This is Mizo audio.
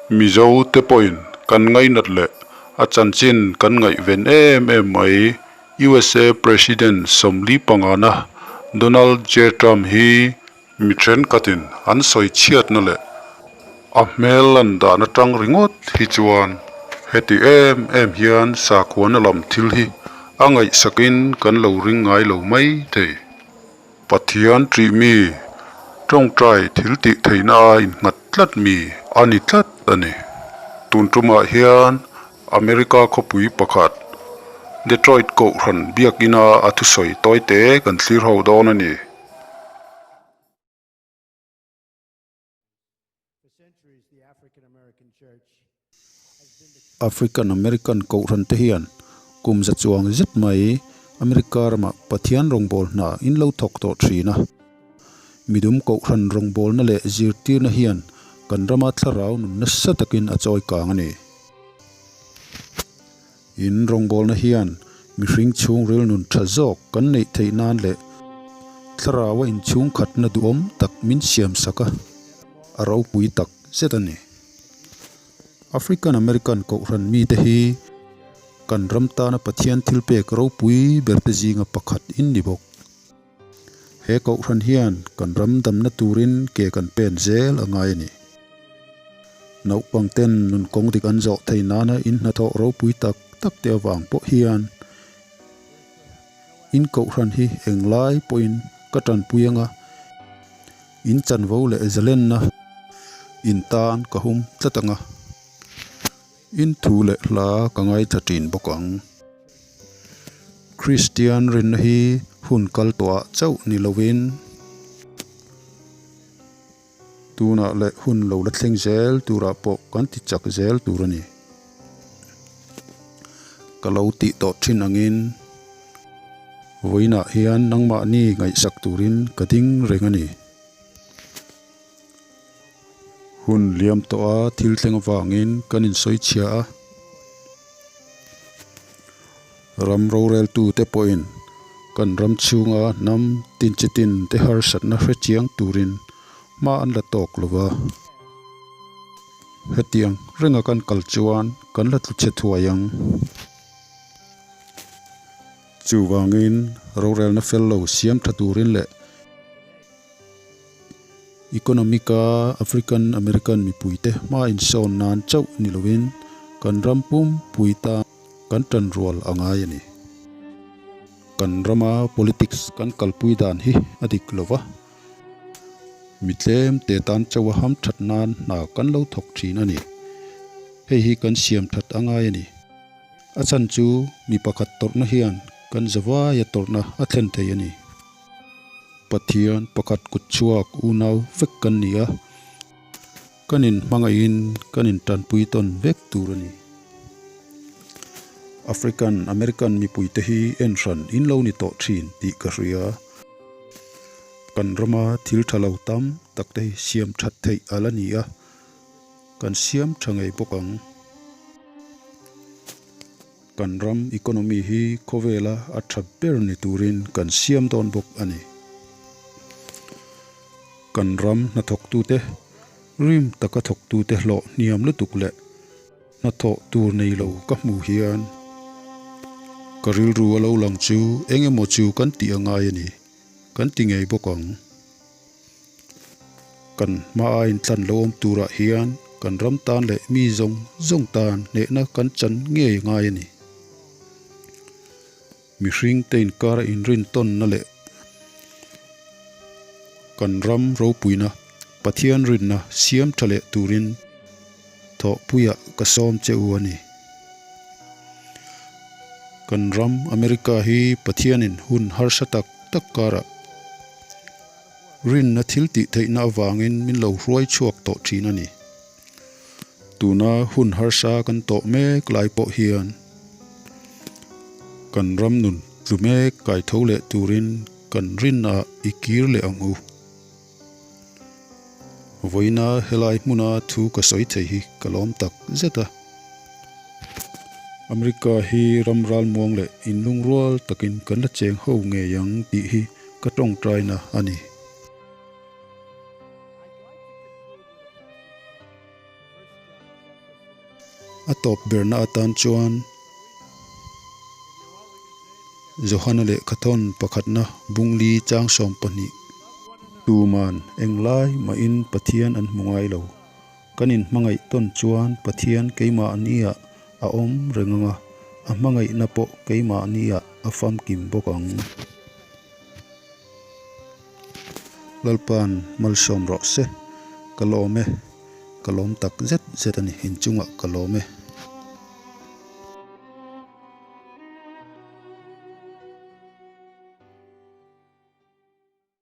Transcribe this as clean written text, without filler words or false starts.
Mizo te pawhin kan ngainat leh a chanchin kan ngaihven em em mai. USA President 45na Donald J Trump hi mi thenkhatin an sawi chhiatna leh a hmel lan dan atang ringawt hi chuan heti em em hian sakhuana lam thil hi a ngaihsakin kan lo ring ngai lo mai thei. Pathian ṭih mi, tawngtai thil tih theihna a innghat tlat mi a ni tlat a ni. Tun ṭumah hian America khawpui pakhat, Detroit Kohhran biakina a thusawi tawite kan thlir ho dawn a ni. African American Kohhran te hian kum za chuang zet mai America ramah Pathian rawngbâwl hna in lo thawk tawh thin a. Midum Kohhran rawngbâwlna leh zirtirna hian kan rama thlarau nun nasa takin a chawi kang a ni. In rawngbâwlna hian mihring chhungril nun tha zawk kan neih theih nan leh thlaraua inchhungkhatna duhawm tak min siamsak a, a ropui tak zet a ni. African American Kohhran mite hi kan ram tana Pathian thilpek ropui berte zinga pakhat in ni bawk. He Kohhran hian kan ram damna turin ke kan pen zel a ngai a ni. Naupangten nun kawng dik an zawh thei nana in hnathawh ropui tak tak te avang pawh hian in Kohhran hi englai pawhin ka tanpui anga in chanvo leh zalenna in tan ka hum tlat anga in thu leh hla ka ngaithla thin bawk ang. Kristian rinna hi hun kal tawhah chauh ni lovin tunah leh hun lo la thleng zel turah pawh kan ti chak zel tur a ni. Ka lo tih tawh thin angin vawiinah hian nangmahni ngaihsak turin ka ding reng a ni. Hun liam tawha thil thleng avangin kan insawi chhia a, ram roreltute pawhin kan ram chhunga hnam tin chi tin te harsatna hre chiang turin hma an la tawk lo va. Hetiang renga kan kal chuan kan la tlu chhe thuai ang. Chuvangin rorelna fel lo siam tha turin leh Economic-a African American mipuite hma insawn nan chauh ni lovin kan ram pumpui tan kan tanrual a ngai a ni. Kan rama politics kan kalpui dan hi a dik lo va, mi tlem te tan chauha ham that nan hna kan lo thawk thin a ni. Hei hi kan siam that a ngai a ni. A chhan chu mi pakhat tawrhna hian kan zavaia tawrhna a thlen thei a ni. Pathian pakhat kut chhuak unau vek kan ni a, kan inhmangaihin kan intanpui tawn vek tur a ni. African American mipuite hi en hran in lo ni tawh thin tih ka hria. Kan rama thil tha lo tam tak te hi siam that theih a la ni a, kan siam tha ngei bawk ang. Kan ram economy hi khawvela a tha ber ni turin kan siam dawn bawk a ni. Kan ram hnathawktute, rim taka thawktute hlawh hniam lutuk leh hnathawh tur nei lo ka hmuh hian ka rilru a lo lang chu eng emaw chu kan tih a ngai a ni, kan ti ngei bawk ang. Kan hmaa intlan lo awm turah hian kan ram tan leh mi zawng zawng tan hnehna kan chan ngei ngai a ni. Mihring te inkara inrintawnna leh kan ram ropuina Pathian rinna siam tha leh turin thawhpuiah ka sawm che u a ni. Kan ram America hi Pathianin hun harsa tak tak karah Rinna thil tih theihna avangin min lo hruai chhuak tawh thin a ni. Tuna hun harsa kan tawh mek lai pawh hian kan ram nun tlu mek kai tho leh turin kan rinnaah i kir leh ang u. Vawiina helai hmuna thu ka sawi thei hi ka lawm tak zet a. America hi ram ralmuang leh inlungrual takin kan la cheng ho ngei ang tih hi ka tawngtaina a ni. A tawp berna atan chuan Johana lehkhathawn pakhatna bungli chang 12. Tuman englai mahin Pathian an hmu ngai lo. Kan inhmangaih tawn chuan Pathian keimahniah a awm reng ang a, a hmangaihna pawh keimahniah a famkim bawk ang. Lalpa'n malsawm rawh se, ka lawm e, ka lawm tak zet zet a ni, inchungah ka lawm e.